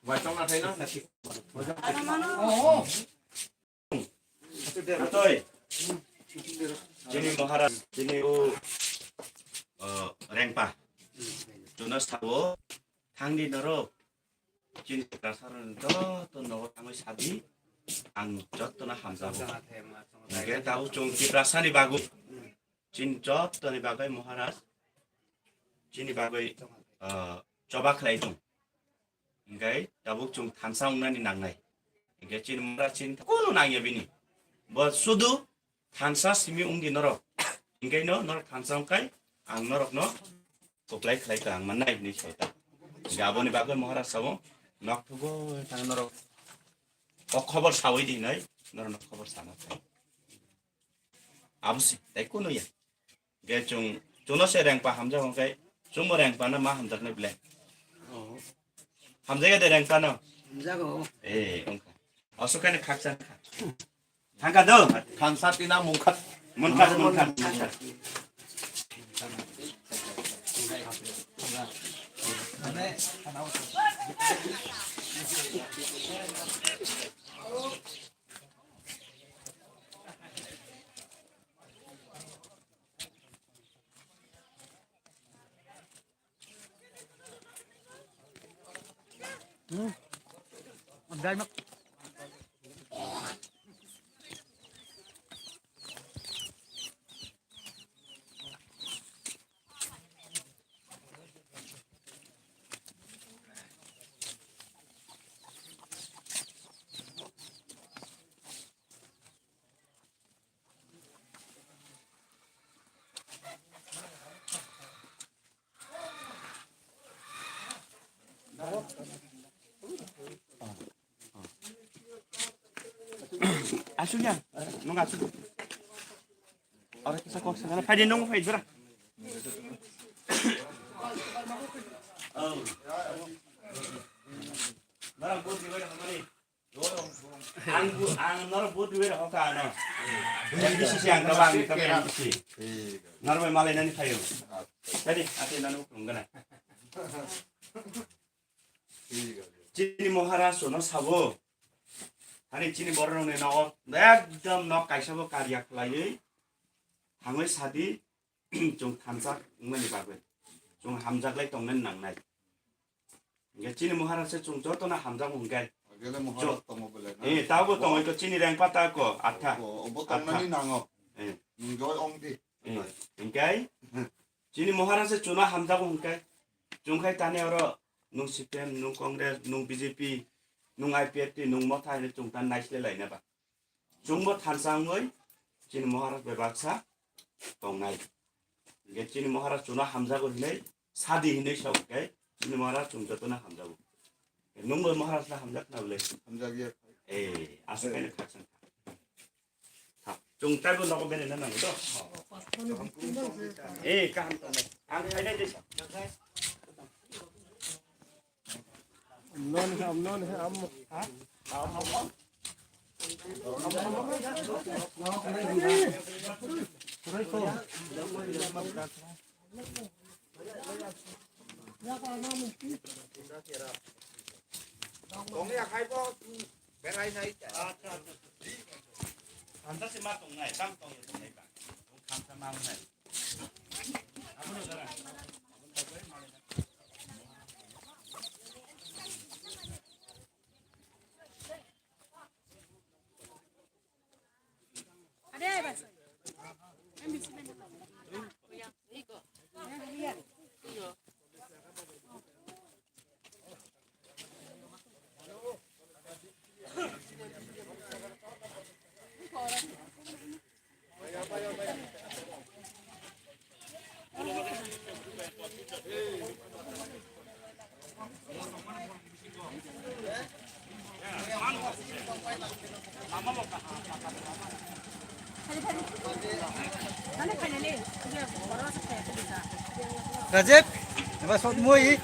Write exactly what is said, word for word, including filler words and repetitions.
Watong na thai na. Atoi. Chini Maharaj, chini u, uh, Rengpa. Chuno sabo, thangdi norok. Chini Tiprasa rok joto nogo thangwi sadi, ang joto no hamjago. Hingke tabuk chwng Tiprasa ni bagwi, chini joto ni bagwi Maharaj, chini bagwi, uh, choba khlai tong. Hingke tabuk chwng thansa wngnani nangnai. Hingke chini Maharaj chini kunu nangya bini. Bo sudu thansa simi wngdi norok. Hingke no norok thansa wngkai ang norok no koplai khlai ka ang mannai hinwi sai ta. Hingke aboni bagwi Maharaj sabo nok thugo tang norok o khobor sawi di hinwi norok no khobor sana thai. Abo si, tai kunu ya. Ge chung, chuno se Rengpa hamjak hongkai, chungbo Rengpa na ma hamjak nai ble. Oh. Hamjak ya de Rengpa no. Hamjak o. Eh, ongka. Asuk kani khaksa kha. Thangka do. Khansa tina mungkhat. Mungkhat, mungkhat, mungkhat. Hmm. Dai mak. Asuk ya, nung asuk. Ora kisa kok sana, phaidi nung phaidi bra. Barang bos di bari hamari. Ang bu-, ang norok vote rwui rokha ano. M D C si ang kaba ang kaba M D C. Norok bai malai nani phaio. Tadi ate nanu kunggana. Chini Maharaj no sabo. Hani chini borok ni nogo ekdom nok kaisa bo karya khlaiwi. Hangwi sadi. Chwng thansa wngmani bagwi chwng hamjaklai tongnani nangnai. Hingke chini Maharaj se chwng jotono hamjakmung hingke. Agele Maharaj tongo bole na? Eh, tabo tongo, iko chini rengpa ta ko, atha. Obo, obo tongnani nango. Eh. Nwng joi ong di. Eh, hingke chini Maharaj se chwngno hamjakmung hingke. Chwng khai tani oro nwng C P M, nwng Congress, nwng B J P, nwng I P F T, nwng motha hinwi chwng ta naislai laina ba. Chwngbo thansa wngwi chini Maharaj bai baksa tongnai. Hingke chini Maharaj chwngno hamjago hinwi sadi hinwi sa hwnkhe chini Maharaj chwng jotono hamjago. Nwngbo Maharaj no hamjak na bwle? Hamjak ya. Eh, aswk khe khakchang. Chwng taibo nogo bere na nango to? Eh, kaham tongnai. Ang khainai de sa. Amnon he, amnon he, am. Tongya khai bo, berai nai. Khamsa se ma tongnai, tang tongya tongnai ba. Khamsa ma wngnai. Rajib, eba sot mui.